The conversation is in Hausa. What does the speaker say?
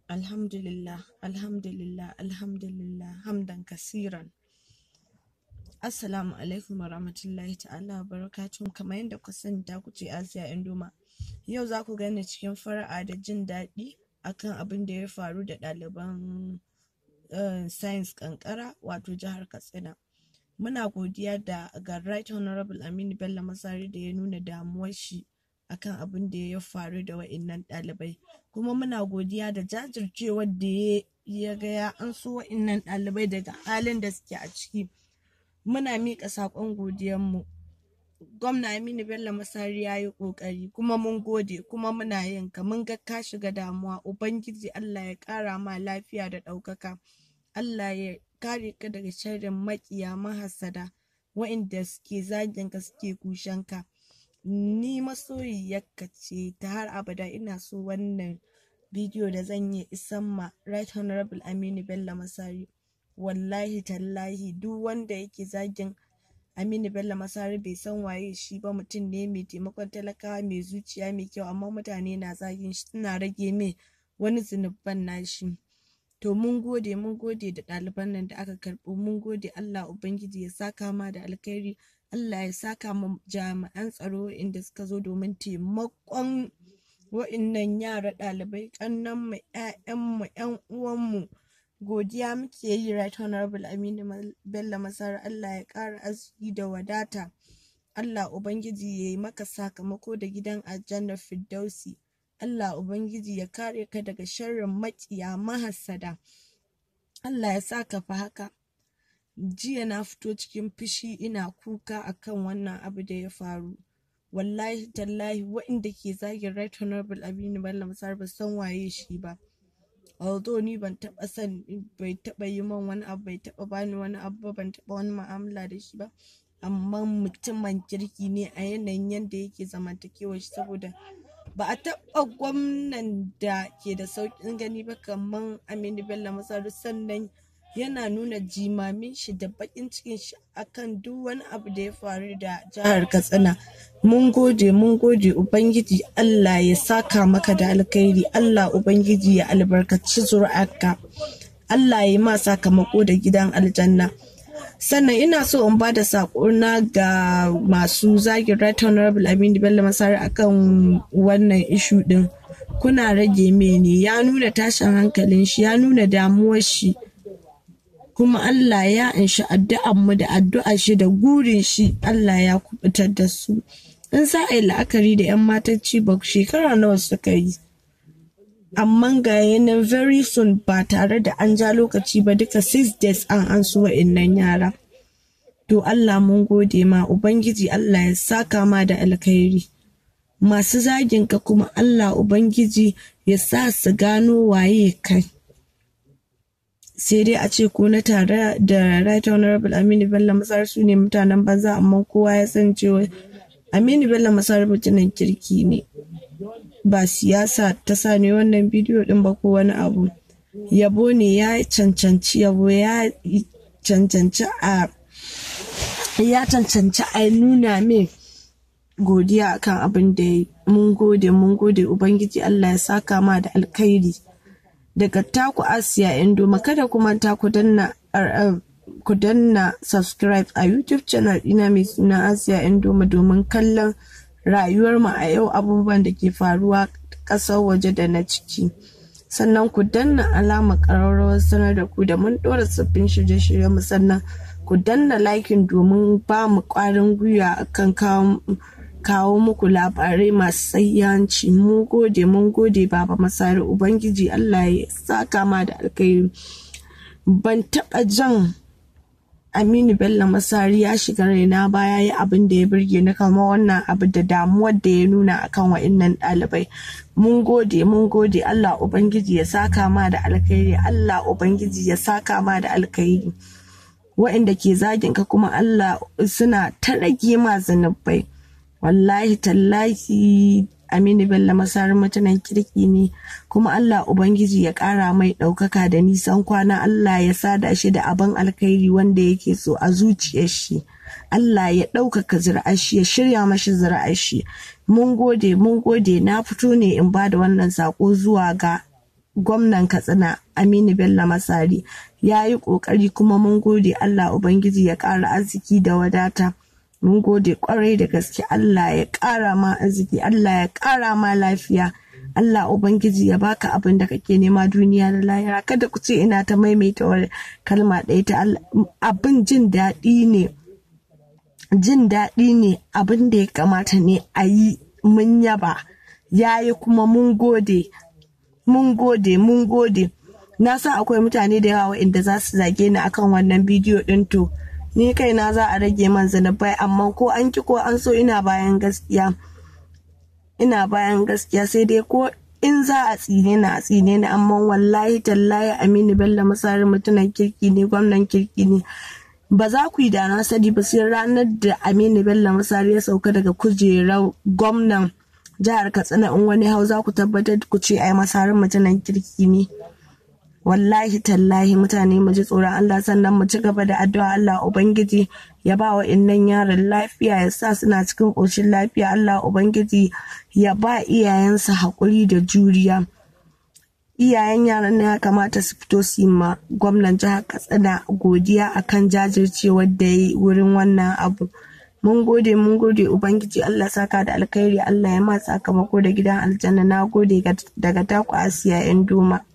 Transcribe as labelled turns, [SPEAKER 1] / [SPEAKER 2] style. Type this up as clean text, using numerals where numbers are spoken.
[SPEAKER 1] Alhamdulillah, alhamdulillah, alhamdulillah, hamdan kasiran. Assalamu alaikum wa rahmatullahi ta'ala wa barakatuhu. Kamar yadda kuka sani, ta ku ce Asiya Indoma. Yau za ku gani cikin fara'a da jin daɗi akan abin da ya faru da ɗaliban Science Kankara, wato jihar Katsina. Muna godiya da ga Right Honorable Aminu Bello Masari da ya nuna damuwar shi akan abin da ya faru da wa'innan ɗalibai. Kuma muna godiya da jajircewar da ya ga ya anso wa'innan ɗalibai daga halin da suke a ciki. Muna miƙa saƙon godiyanmu. Gwamna Aminu Bello Masari ya yi ƙoƙari, kuma mun gode, kuma muna yin ka, mun ga ka shiga damuwa. Ubangiji Allah ya ƙara ma lafiya da ɗaukaka. Allah ya kare ka daga sharrin maƙiya, mahassada, wa'inda suke zagin ka, suke kushen ka. Ni masoyiyarka ce ta har abada. Ina so wannan bidiyo da zan yi isan ma Right Honorable Aminu Bello Masari. Wallahi tallahi, duk wanda yake zagin Aminu Bello Masari bai san waye shi ba. Mutum ne mai taimakon talakawa, mai zuciya mai kyau, amma mutane na zagin shi, suna rage mai wani zunuban nashi. To mun gode, mun gode da ɗaliban nan da aka karɓo. Mun gode, Allah Ubangiji ya saka ma da alkhairi. Allah ya saka ma jami'an tsaro inda suka zo domin taimakon wa'innan yara ɗalibai, ƙannan mu, ƴaƴan mu, ƴan uwan mu. Godiya muke yi, Right Honorable Aminu Bello Masari. Allah ya ƙara arziki da wadata. Allah Ubangiji ya yi maka sakamako da gidan Aljannar Firdausi. Allah Ubangiji ya kare ka daga sharrin maƙiya, mahassada. Allah ya sa ka fa haka. Jiya na fito cikin fushi, ina kuka akan wannan abu da ya faru. Wallahi tallahi, waɗanda ke zagin Right Honorable Aminu Bello Masari ba san waye shi ba. Although ni ban taɓa san, bai taɓa yi min wani abu, bai taɓa bani wani abu ba, ban taɓa wani mu'amala da shi ba, amma mutumin kirki ne a yanayin yadda yake zamantakewar shi, saboda ba a taɓa gwamnan da ke da sauƙin gani ba kamar Aminu Bello Masari. Sannan yana nuna jimamin shi da baƙin cikin shi akan duk wani abu da ya faru da jihar Katsina. Mun gode, mun gode. Ubangiji Allah ya saka maka da alkhairi. Allah Ubangiji ya albarkaci zuri'arka. Allah ya yi ma sakamako da gidan Aljanna. Sannan ina so in ba da na ga masu zagin Right Honorable Aminu Bello Masari akan wannan issue din. Kuna rage mene, ya nuna tashin hankalin shi, ya nuna damuwar shi, kuma Allah ya anshi addu'ar mu da addu'ar shi da gurin shi. Allah ya kubutar da su. In za a yi la'akari da 'yan matan Chibok, shekara nawa suka yi? Amma ga yanan very soon, ba tare da an ja lokaci ba, duka 6 days an ansu wa'innan yara. To Allah, mun gode ma. Ubangiji Allah ya saka ma da alkhairi. Masu zagin ka kuma, Allah Ubangiji ya sa su gano waye kai. Sai dai a ce ko na tare da Right Honorable Aminu Bello Masari su ne mutanen banza, amma kowa ya san cewa Aminu Bello Masari mutumin kirki ne. Ba siyasa ta sa ne wannan bidiyo din ba ko wani abu. Yabo ne, ya cancanci yabo, ya cancanci a nuna mai godiya akan abin da ya. Mun gode, mun gode. Ubangiji Allah ya saka ma da alkhairi. Daga taku Asiya Indoma. Kada ku manta ku danna subscribe a YouTube channel ina mai suna Asiya Indoma domin kallon rayuwar mu a yau, abubuwan da ke faruwa ƙasar waje da na ciki. Sannan ku danna alamar ƙararrawar sanar da ku da mun ɗora sabbin shirye-shiryen mu. Sannan ku danna liking domin ba mu ƙwarin gwiwa akan kawo muku labarai masu sahihanci. Mun gode, mun gode, Baba Masari. Ubangiji Allah ya saka ma da alkhairi. Ban taɓa jan Aminu Bello Masari ya shiga raina ba, ya yi abin da ya burge ni kamar wannan abu da damuwar da ya nuna akan wa'innan ɗalibai. Mun gode, mun gode. Allah Ubangiji ya saka ma da alkhairi. Allah Ubangiji ya saka ma da alkhairi. Wa'inda ke zagin ka kuma, Allah suna ta rage ma zunubai. Wallahi tallahi, Aminu Bello Masari mutumin kirki ne, kuma Allah Ubangiji ya ƙara mai ɗaukaka da nisan kwana. Allah ya sada shi da abin alkhairi wanda yake so a zuciyar shi. Allah ya ɗaukaka zuri'ar shi, ya shirya mashi zuri'ar shi. Mun gode, mun gode. Na fito ne in ba da wannan sako zuwa ga Gwamnan Katsina Aminu Bello Masari ya yi ƙoƙari, kuma mun gode. Allah Ubangiji ya ƙara arziki da wadata. Mun gode ƙwarai da gaske. Allah ya ƙara ma arziki, Allah ya ƙara ma lafiya, Allah Ubangiji ya baka abin da kake nema duniya da lahira. Kada ku ce ina ta maimaita wani kalma ɗaya ta Allah. Abin jin daɗi ne, jin daɗi ne, abin da ya kamata ne a yi. Mun yaba, ya yi, kuma mun gode, mun gode, mun gode. Na san akwai mutane da yawa waɗanda za su zage ni akan wannan bidiyo ɗin. To, ni kaina za a rage man zunubai, amma ko an ki ko an so, ina bayan gaskiya, ina bayan gaskiya. Sai dai ko in za a tsine ni, a tsine ni, amma wallahi tallahi Aminu Bello Masari mutumin kirki ne, gwamnan kirki ne. Ba za ku yi da na sani ba sai ranar da Aminu Bello Masari ya sauka daga kujerar gwamnan jihar Katsina. In wani hau, za ku tabbatar ku ce ai Masarin mutumin kirki ne. Wallahi tallahi, mutane mu ji tsoron Allah, sannan mu ci gaba da addu'a. Allah Ubangiji ya ba wa innan yaran lafiya, ya sa suna cikin ƙoshin lafiya. Allah Ubangiji ya ba iyayensu haƙuri da juriya. Iyayen yaran ya kamata su fito su yi ma gwamnan jihar Katsina godiya akan jajircewar da ya yi wurin wannan abu. Mun gode, mun gode. Ubangiji Allah saka da alkhairi, Allah ya ma sakamako da gidan aljanna. Na gode, daga taku Asiya Yan Duma.